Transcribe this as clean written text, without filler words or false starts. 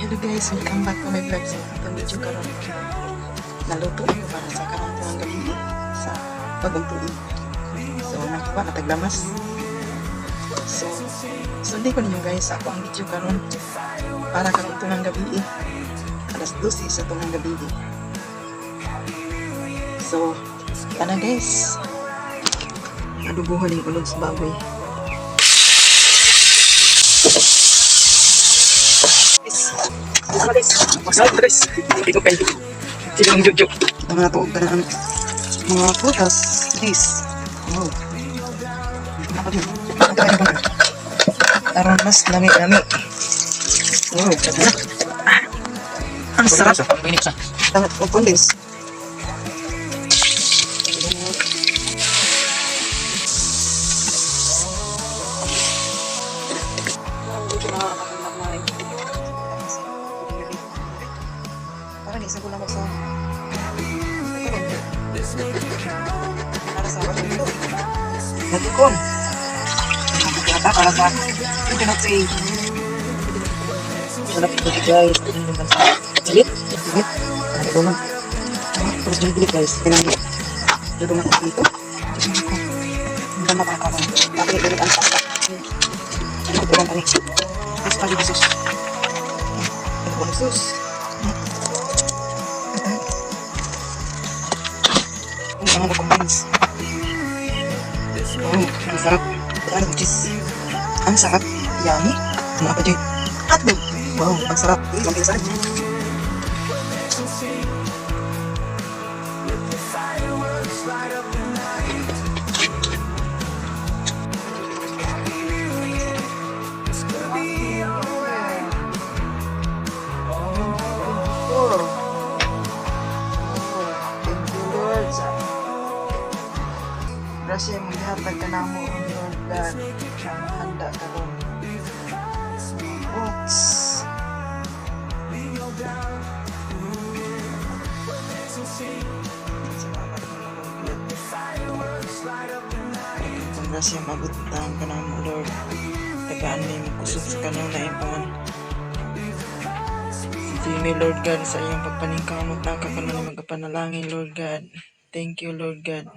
Hello guys, welcome back to my vlog. So, itong video karon, naluto ko para sa karong tuang gabi sa bagong tuig. So, nakuha na taglamas. So, sundi ko ninyo guys, ako ang video karon para karong tuang gabi, alas 12 sa tuang gabi. So, tana guys. Adubuhan yung ulog sa baboy. Guys, masarap guys. Ito kay Sila ang jojo. Ito na to, ang mga prutas. This. Wow. Aron mas lami-lami. Wow, na. Ah, ang sarap. Tama, og condense. Parang isa ko lang sa para sa Natikon. Yata para sa you cannot say. Sarap ito guys. Silit. Silit. Ano lang. Terus jadi bilik guys. Kailangan dito na dito. Ang ganda pa ako. Tapi ulit ang pasta. Ito lang kami. Mas pa Jesus. Ito Jesus. Ang mga combines. Oh, ang sarap. Ano, cheese. Ang sarap. Yummy. Ano pa dyan? Hotdog. Wow, ang sarap. Ang sarap. Thank you, Lord. Grasya mo gihatag ka namo, Lord God. Ang handa karon. Oops. Salamat mo, Lord God. Ang grasya maabot taon ka namo, Lord. Tagaan mi mo kusog sa kanunay pa man. Si me, Lord God, sa iyong pagpaningkamot na kakanunay magapanalangin, Lord God. Thank you, Lord God.